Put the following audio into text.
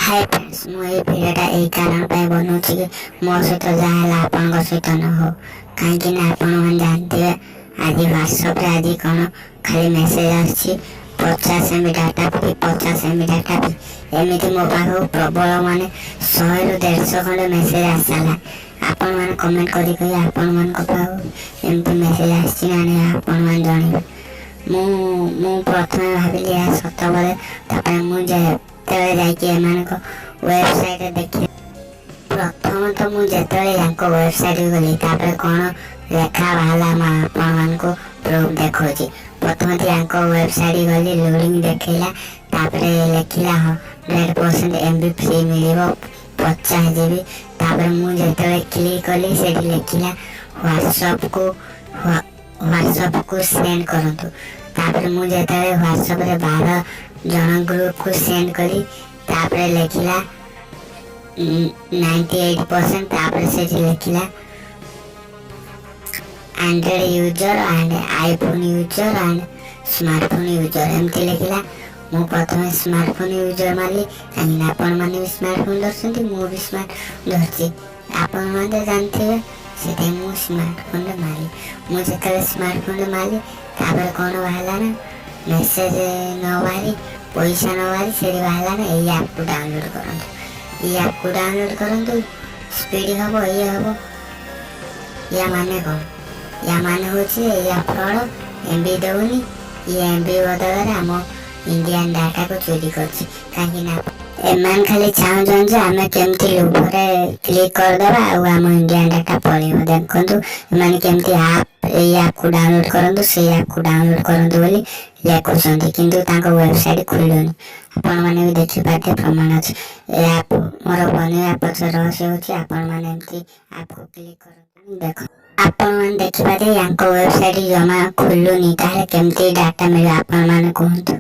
High friends, ମୁଁ ଏଇ ଭିଡ଼ିଓଟା ଏଇ କାରଣ ପାଇଁ ବନଉଛି କି ମୋ ସହିତ ଯାହା ହେଲା ଆପଣଙ୍କ ସହିତ ନ ହଉ। କାହିଁକି ନା ଆପଣମାନେ ଜାଣିଥିବେ, ଆଜି ହ୍ୱାଟ୍ସଆପ୍ରେ ଆଜି କ'ଣ ଖାଲି ମେସେଜ୍ ଆସୁଛି, 50 MB data free, 50 MB data free. ଏମିତି ମୋ ପାଖକୁ ପ୍ରବଳ, ମାନେ 100ରୁ 150 ଖଣ୍ଡେ ମେସେଜ୍ ଆସିଲା। ଆପଣମାନେ କମେଣ୍ଟ କରି କହି ଆପଣମାନଙ୍କ ପାଖକୁ ଏମିତି ମେସେଜ୍ ଆସିଛି ନା ନାହିଁ, ଆପଣମାନେ ଜଣେଇବେ। ମୁଁ ପ୍ରଥମେ ଭାବିଲି ଏହା ସତ ବୋଧେ। ତାପରେ ମୁଁ ଯେତେବେଳେ ଯାଇକି ଏମାନଙ୍କ ୱେବସାଇଟ୍ରେ ଦେଖିଲି, ପ୍ରଥମ ତ ମୁଁ ଯେତେବେଳେ ୟାଙ୍କ ୱେବସାଇଟ୍କୁ ଗଲି, ତାପରେ କ'ଣ ଲେଖା ବାହାରିଲା, ମୁଁ ଆପଣମାନଙ୍କୁ ପ୍ରୁଫ୍ ଦେଖାଉଛି। ପ୍ରଥମେ ତ ୟାଙ୍କ ୱେବସାଇଟ୍ ଗଲି, ଲୋଡ଼ିଂ ଦେଖେଇଲା। ତାପରେ ଲେଖିଲା 100% ଏମ୍ବି ଫ୍ରି ମିଳିବ, 50 ଜିବି। ତାପରେ ମୁଁ ଯେତେବେଳେ କ୍ଲିକ୍ କଲି, ସେଠି ଲେଖିଲା ହ୍ୱାଟ୍ସଆପ୍କୁ ସେଣ୍ଡ କରନ୍ତୁ। ତାପରେ ମୁଁ ଯେତେବେଳେ ହ୍ୱାଟ୍ସଆପ୍ରେ 12 ଜଣ ଗ୍ରୁପକୁ ସେଣ୍ଡ କଲି, ତାପରେ ଲେଖିଲା 98%। ତାପରେ ସେଠି ଲେଖିଲା Android user and iPhone user and smartphone user, ଏମିତି ଲେଖିଲା। ମୁଁ ପ୍ରଥମେ ସ୍ମାର୍ଟଫୋନ୍ ୟୁଜର ମାରିଲି, କାହିଁକିନା ଆପଣମାନେ ବି ସ୍ମାର୍ଟଫୋନ୍ ଧରୁଛନ୍ତି, ମୁଁ ବି ସ୍ମାର୍ଟ ଧରିଛି, ଆପଣମାନେ ତ ଜାଣିଥିବେ। ସେଥିପାଇଁ ମୁଁ ସ୍ମାର୍ଟଫୋନ୍ରେ ମାରିଲି। ମୁଁ ଯେତେବେଳେ ସ୍ମାର୍ଟଫୋନ୍ରେ ମାରିଲି, ତାପରେ କ'ଣ ବାହାରିଲା ନା ମେସେଜ୍ ନ ବାହାରି, ପଇସା ନ ବାହାରି, ସେଠି ବାହାରିଲା ନା ଏଇ ଆପ୍କୁ ଡାଉନଲୋଡ଼୍ କରନ୍ତୁ, ଏଇ ଆପ୍କୁ ଡାଉନଲୋଡ଼୍ କରନ୍ତୁ, ସ୍ପିଡ଼ ହେବ, ଇଏ ହେବ। ୟା ମାନେ କ'ଣ? ୟା ମାନେ ହେଉଛି ଏଇଆ ଫ୍ରଡ଼। ଏମ୍ବି ଦେଉନି ଇଏ, ଏମ୍ବି ବଦଳରେ ଆମ ଇଣ୍ଡିଆନ୍ ଡାଟାକୁ ଚୋରି କରୁଛି। କାହିଁକି ନା ଏମାନେ ଖାଲି ଚାହୁଁଛନ୍ତି ଯେ ଆମେ କେମିତି ଲୋଭରେ କ୍ଲିକ୍ କରିଦେବା ଆଉ ଆମ ଇଣ୍ଡିଆନ୍ ଡାଟା ପଳେଇବ। ଦେଖନ୍ତୁ, ଏମାନେ କେମିତି ଆପ୍, ଏଇ ଆପ୍କୁ ଡାଉନଲୋଡ଼୍ କରନ୍ତୁ, ସେଇ ଆପ୍କୁ ଡାଉନଲୋଡ଼୍ କରନ୍ତୁ ବୋଲି ଲେଖୁଛନ୍ତି, କିନ୍ତୁ ତାଙ୍କ ୱେବସାଇଟ୍ ଖୋଲୁନି। ଆପଣମାନେ ବି ଦେଖିପାରିବେ, ପ୍ରମାଣ ଅଛି। ଏ ଆପ୍ ମୋର ବନେଇବା ପଛ ରହସ୍ୟ ହେଉଛି, ଆପଣମାନେ ଏମିତି ଆପ୍କୁ କ୍ଲିକ୍ କରନ୍ତୁ। ଦେଖ, ଆପଣମାନେ ଦେଖିପାରିବେ, ୟାଙ୍କ ୱେବସାଇଟ୍ ଜମା ଖୋଲୁନି। ତାହେଲେ କେମିତି ଡାଟା ମିଳିବ, ଆପଣମାନେ କୁହନ୍ତୁ।